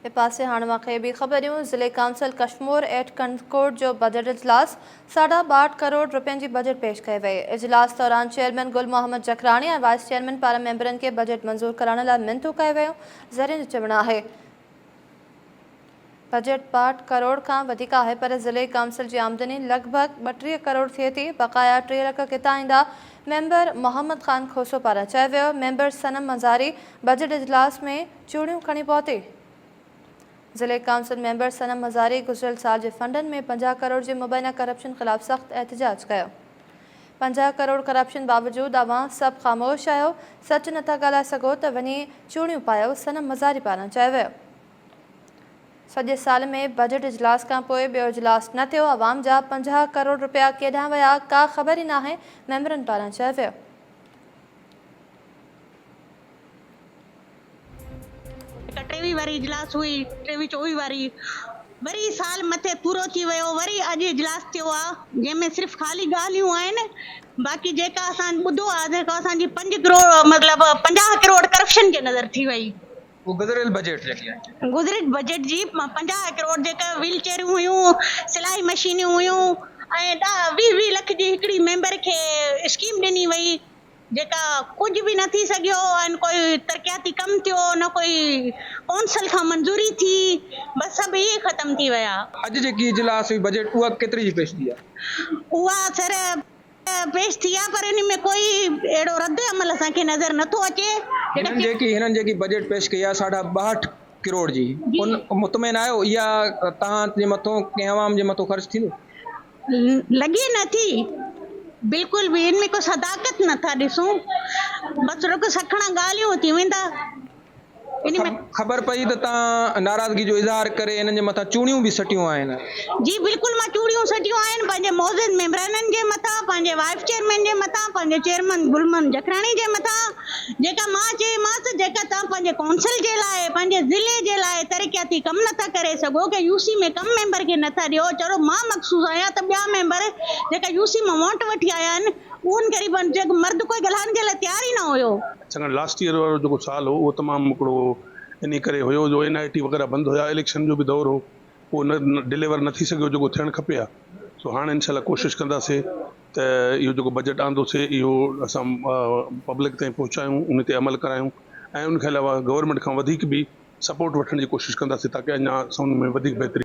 ٻئي پاسي هاڻ اوهان کي ٻي خبر ڏيون ضلعي ڪائونسل ڪشمور ايٽ ڪنڌڪوٽ جو بجيٽ اجلاس ساڍا 62 ڪروڙ رپين جي بجيٽ پيش ڪئي وئي. اجلاس دوران chairman Gul Muhammad Jakhrani ۽ vice chairman پاران ميمبرن کي بجيٽ منظور ڪرائڻ لاء منٿون ڪيون ويون. ذريعن جو چوڻ آهي بجيٽ 62 ڪروڙ کان وڌيڪ آهي پر ضلعي ڪائونسل جي آمدني لڳ ڀڳ 32 ڪروڙ ٿئي ٿي، بقايا 30 لک ڪٿان ايندا؟ ميمبر محمد خان کوسو پاران چيو ويو. ميمبر صنم مزاري بجيٽ اجلاس ۾ چوڙيون کڻي پهتي. ضلعي ڪائونسل ميمبر صنم مزاري گذريل سال جي فنڊن ۾ 50 ڪروڙ جي مبينا ڪرپشن خلاف سخت احتجاج ڪيو. 50 ڪروڙ ڪرپشن باوجود اوهان سڀ خاموش آهيو، سچ نٿا ڳالهائي سگهو ته وڃي چوڙيون پايو، صنم مزاري پاران چيو ويو. سڄي سال ۾ بجيٽ اجلاس کانپوء ٻيو اجلاس نه ٿيو، عوام جا 50 ڪروڙ رپيا ڪيڏانهن ويا ڪا خبر ئي ناهي، ميمبرن پاران چيو ويو. هڪ 23 واري اجلاس هئي 23 24 واري وري سال مٿي پورو ٿي ويو وري اڄ اجلاس ٿيو آ جنهن ۾ صرف خالي ڳالهيون آهن باقي جيڪا اسان ٻڌو آ جيڪا اسان جي پنج ڪروڙ مطلب 50 ڪروڙ ڪرپشن جي نظر ٿي وئي. اهو گذريل بجيٽ جيڪي آهي. گذريل بجيٽ جي 50 ڪروڙ جيڪا ويل چيئرون هيون سلائي مشينيون هيون ۽ ڏهه ويهه ويهه لک جي هڪڙي ميمبر کي اسڪيم ڏني وئي جيڪا ڪجهه به نه ٿي سگهيو ۽ نه ڪوئي ترقياتي ڪم ٿيو نه ڪوئي ڪونسل کان منظوري ٿي بس سڀ ائين ختم ٿي ويا. اڄ جيڪي اجلاس هئي بجيٽ اها ڪيتري جي پيش ٿي آهي؟ اها سر پيش ٿي آهي پر ان ۾ ڪوئي اهڙو رد عمل اسان کي نظر نه ٿو اچي. هنن جيڪي هنن جيڪي بجيٽ پيش ڪئي آهي ساڍا 62 ڪروڙ جي ان مطمئن آهيو اها توهان جي مٿو ڪنهن عوام جي مٿو خرچ ٿيندو؟ لڳي نه ٿي بلڪل به ان ۾ ڪو صداقت نه ٿا ڏسون بس رڳو سکڻا ڳالهيون ٿي ويندا ان ۾. خبر پئي ته تان ناراضگي جو اظهار ڪري انهن جي مٿان چوڙيون به سٽيون آهن. جي بلڪل مان چوڙيون سٽيون آهن پنهنجي معزز ميمبرانن جي مٿان پنهنجي وائيس چيئرمين جي مٿان پنهنجي چيئرمين گل محمد جکراڻي جي مٿان جيڪا مان چيومانس جيڪا توهان پنهنجي ڪونسل جي لاء پنهنجي ضلعي جي لاء ترقياتي ڪم نٿا ڪري سگهو ڪنهن يو سي ۾ ڪم ميمبر کي نٿا ڏيو چلو مان مخصوص آهيان ته ٻيا ميمبر جيڪا يو سي مان ووٽ وٺي آيا آهن اهن غريبن جيڪو مرد ڪوئي ڳالهائڻ جي لاء تيار ئي نه هيو. ڇاڪاڻ لاسٽ ييئر وارو جيڪو سال هو اهو تمام هڪڙو انهي ڪري هيو جو اين آء ٽي وغيره بند هيا اليڪشن جو به دور هو اهو نه ڊليور نه ٿي سگهيو جيڪو ٿيڻ کپي ها سو هاڻ انشاء الله ڪوشش ڪنداسي ته اهو جيڪو بجيٽ آندوسي اهو اسان پبلڪ تائين پهچايون ان تي عمل ڪرايون ۽ ان کان علاوه گورنمينٽ کان وڌيڪ به سپورٽ وٺڻ جي ڪوشش ڪنداسين تاڪه اڃا اسان ان ۾ وڌيڪ بهتري.